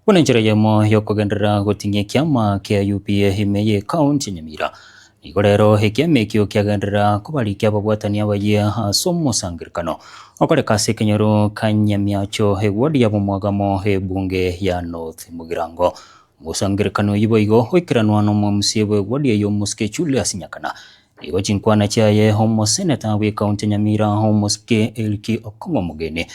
Buna enchera eyemo y'okogenderera goting'ia ekiama kia UPA ime y'ecounty ya Nyamira. Nigo rero ekiama ekio kiagenderera kobarikia ababwatani abayia ase omosangererekano okoreka ase ekenyoro kia Nyamiacho eward ya Bomwagamo ebunge ya North Mugirango. Omosangererekano oyio boigo oikeranwa n'omomca bw'eward eyio omosike Julius Nyakana. Nigo chinkwana chiaye omoseneta bw'ecounty ya Nyamira omosike Eric Okong'o Omogeni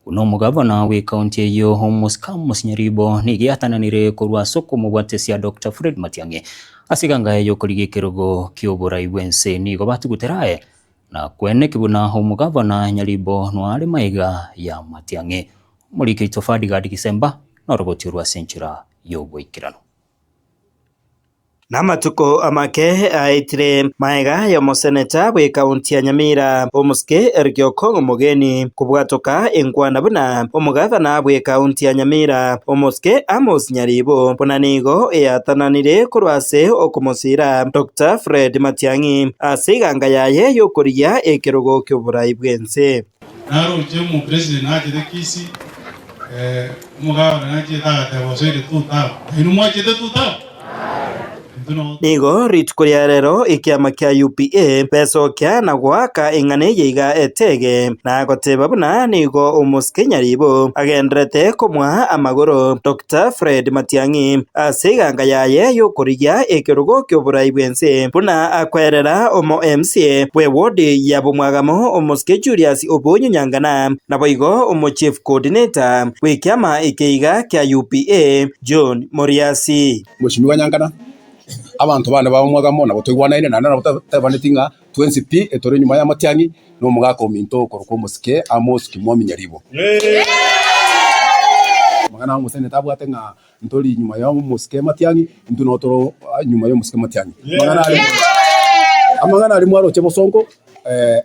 Buna omogavana bw'ekaunti eyio Omosika Amos Nyaribo nigo eatananire korwa ase okomobwatesia Doctor Fred Matiang'i ase eganga yaye y'okorigia ekerogo ki'oborai bw'ense nigo batugutera aye na kweneki buna omogavana Nyaribo noare maiga ya Matiang'i. Omoriki oito Ferdgard Gisemba noroboti orwo ase enchera y'oboikeranu. Namatuko amake aetire magega y'omoseneta bw'ekaunti ya Nyamira, Omosike Eric Okong'o Omogeni, kobwatoka enkwana buna omogavana bw'ekaunti ya Nyamira, Omosike Amos Nyaribo, buna nigo eatananire korwa ase okomosira Doctor Fred Matiang'i ase eganga yaye y'okorigia ekerogo ki'oborai bw'ense. Naroche omopresident nachete Kisii, omogabana nachete agateba osoire two term. Nainwe mwachete two term? Intwe noo. Nigo rituko ria rero ekiama kia UPA besokia na goaka eng'ana eye iga etege, na goteba buna nigo omosike Nyaribo agenderete komoa amagoro Doctor Fred Matiang'i ase eganga yaye y'okorigia ekerogo ki'oborai bw'ense buna akwerera omo MCA bw'ewodi ya Bomwagamo omosike Julius Obonyo Nyangana naboigo omo Chief Coordinator bw'ekiama eke iga kia UPA John Moriasi. Mweshimiwa Nyangana, abanto bane ba Omwagamo nabo toigwanaine naende nabo totebaneti ng'a twensi pi etore nyuma y'amatiang'i na omogaka ominto okorokwa omosike Amos Kimwami Nyaribo. Amang'ana aya tabwate ng'a Ntori nyuma y'omosike matiang'i, intwe noo tore nyuma y'omosike matiang'i. Amang'ana aria amang'ana aria mwaroche bosongo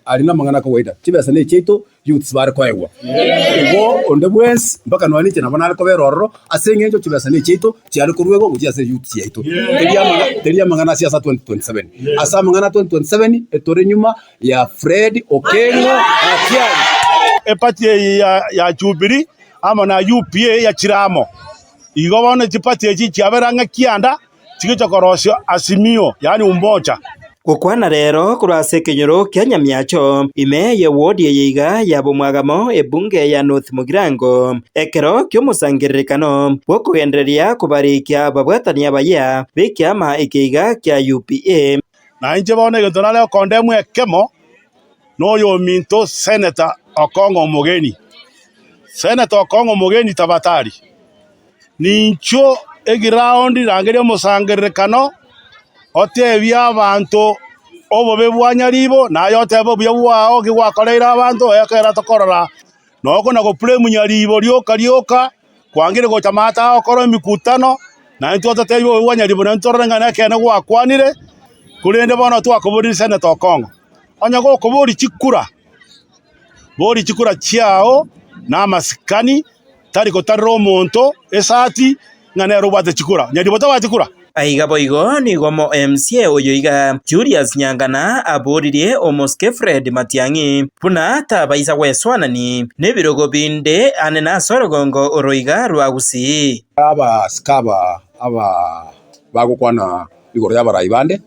aria namang'ana a kawaida, chibesa ne echiaito youths bare koegwa. Igo onde bwensi mpaka nonya ninche nabo nare kobera ororo ase eng'encho chibesa ne echiaito chiare koruegwa gochia ase youths yaito. Teri amang'a teri amang'ana ase asa 2027. Ase amang'ana a 2027 etore nyuma ya Fred Okengo Matiang'i. Eparty eye ya Jubilee amo na UPA yachire amo. Igo bono chipati echi chiabere ang'e kianda chigocha korosia Azimio, yaani Umoja. Gokwana rero korwa ase ekenyoro kia Nyamiacho, ime y'ewodi eye iga ya Bomwagamo ebunge ya North Mugirango, ekero ki'omosangererekano bw'okogendereria kobarikia ababwatani abayia b'ekiama eke iga kia UPA. Na inche bono egento nare gokondemwa ekemo, noyominto Senator Okong'o Omogeni. Senator Okong'o Omogeni tabatari, ninchwo eground rangeria omosangererekano otebie abanto obobe bwa Nyaribo naye otebe obuya bwao ki gwakoreire abanto ekero tokorora nokona go blame Nyaribo rioka rioka kwangire gocha maate agokora emekutano naintwe twatotebi obobe bwa Nyaribo naintwe torore ng'a nekeene gwakwanire korende bono twakoborire Senator Okong'o. Onye gokoboria chikura, boria chikura chiao na amasikani, tari gotarera omonto esati ng'a nere obwate chikura. Nyaribo tabwati kura. Aiga boigo nigo omo MCA oyo iga Julius Nyangana aboririe omosike Fred Matiang'i buna tabaisa gwesoanani nebirogo binde ane nase orogongo oro iga rwa Gusii. Abasike aba aba bagokwana igoro y'abarai bande,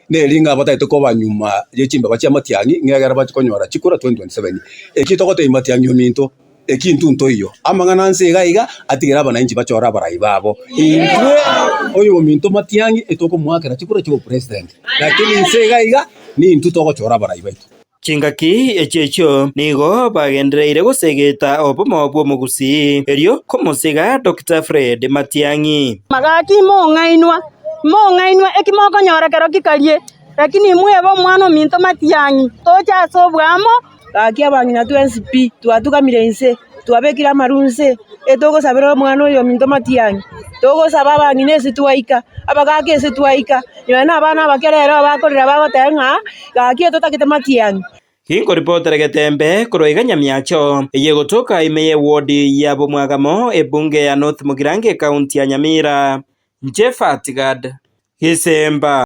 neri ng'a batagete koba nyuma ye chimbaba chi'amatiang'i, ng'a ekero bachia konyora chikura 2027. Eki togotebia matiang'i ominto, eki intwe ntoiyo. Amang'ana anse iga iga, atigere abananchi bachore abarai babo. Intwe oyominto matiang'i etokomoakera chikura chi'obopresident, lakini inse iga iga, nintwe togochora abarai baito. Chingaki echio echio nigo bagendereire gosegeta obomo bw'omogusii, erio komosiga Doctor Fred Matiang'i. Gaki mong'ainwa, mong'ainwa, eki mokonyora kero kikarie, lakini mwebe omwana ominto Matiang'i, toche ase oboamo. Gaki abang'ina twensi pi, twatugamire inse, twabekire amaru inse, etogosabera omwana oyo ominto Matiang'i, togosaba abang'ina ase twaika, abagaka ase twaika, nonya na abana abake rero bakorera bagoteba ng'a gaki etotagete Matiang'i. Ginkoripotera getembe korwa iga Nyamiacho, eye egotoka ime y'ewodi ya Bomwagamo, ebunge ya North Mugirango ekaunti ya Nyamira. Inche Fatgad Gisemba.